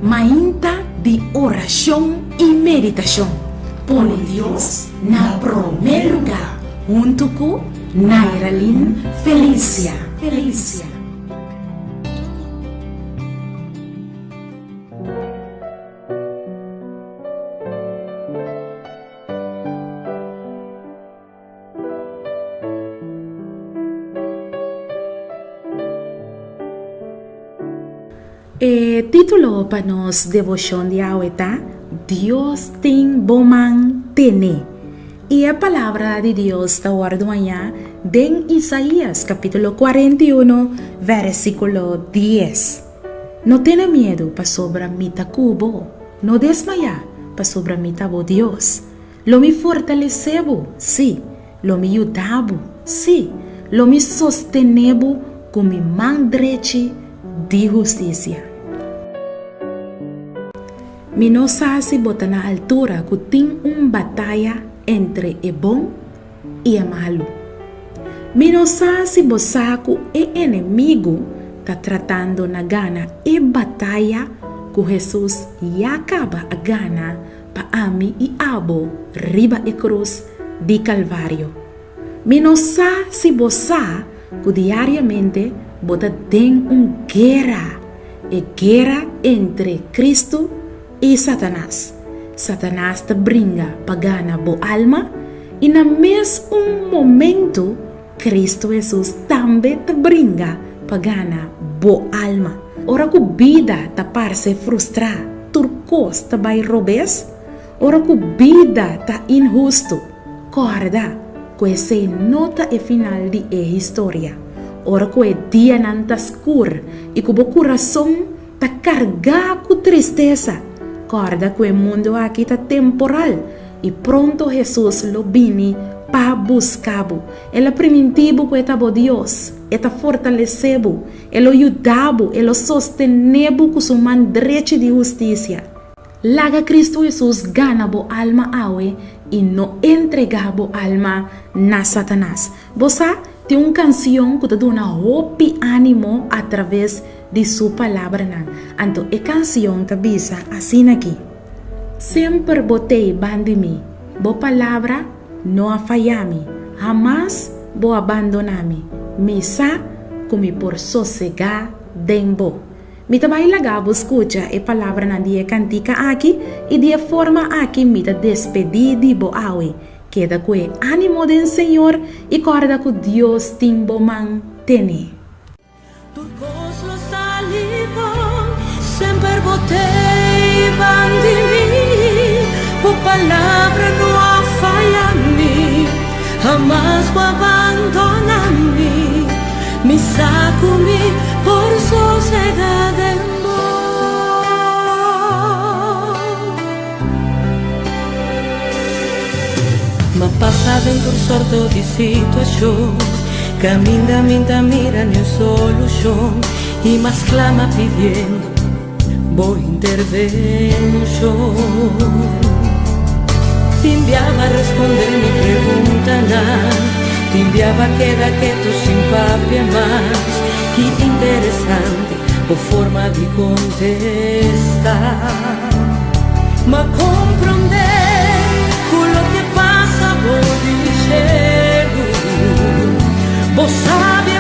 Mainta di orashon i meditashon. Pone Dios na promé lugá huntu ku Nairalyn Felicia. Felicia. E título pa nos devoshon di awe ta Dios tin bo man tene. I e palabra di Dios ta wòrdu hañá den Isaías kapítulo 41 versíkulo 10. No tene miedu, pasobra mi ta ku bo. No desmayá, pasobra mi ta bo Dios. Lo mi fortalesé bo, sí, lo mi yuda bo, sí, lo mi sostené bo ku mi man drechi di hustisia. Mi no sa si bo ta na altura ku tin un bataya entre e bon i e malu. Mi no sa si bo sa ku e enemigu ta tratando na gana e bataya ku Hesus ya kaba a gana pa ami i abo riba e krus di Kalvario. Mi no sa si bo sa ku diariamente bo ta den un guera, e guera entre Kristu i Satanas. Satanas ta bringa pa gana bo alma i na mes un momentu Kristu Hesus tambe ta bringa pa gana bo alma. Ora ku bida ta parse frustrá, tur kos ta bai robes. Ora ku bida ta inhustu, kòrda ku esei no ta e final di e historia. Ora ku e dianan ta skur i ku bo kurason ta kargá ku tristesa, kòrda ku e mundu aki ta temporal I pronto Hesus lo bini pa buska bo. El a primintí bo ku e ta bo Dios. E ta fortalesé bo. E lo yuda bo. E lo sostené bo ku su man drechi di hustisia. Laga Kristu Hesus gana bo alma awe i no entregá bo alma na Satanas. Bo sa, tin un kansion ku ta duna hopi ánimo atraves di su palabranan. Anto e kansion ta bisa asin'akí. Semper bo t'ei ban di mi, bo palabra no a faya mi, hamas bo a bandona mi, mi sa ku mi por sosegá den bo. Mi ta bai laga bo skucha e palabranan di e kantika aki i di e forma aki mi ta despedí di bo awe. Keda ku e ánimo den Señor i kòrda ku Dios tin bo man tene. Tur kos lo sali bon, semper bo t'ei bandi mi, bo palabra no a faya mi, hamas bo a bandona mi, mi sa ku mi por sosega den bo. M'a pasa den tur sorto di situashon, kaminda mi ta mira niun solushon i m'a sklama pidiendo bo intervenshon. Tin biaba responde mi preguntanan, tin biaba keda ketu sin papia mas. Ki interesante bo forma di kontesta. M'a komprondé ku loke pasa bo di shelu, bo sabi.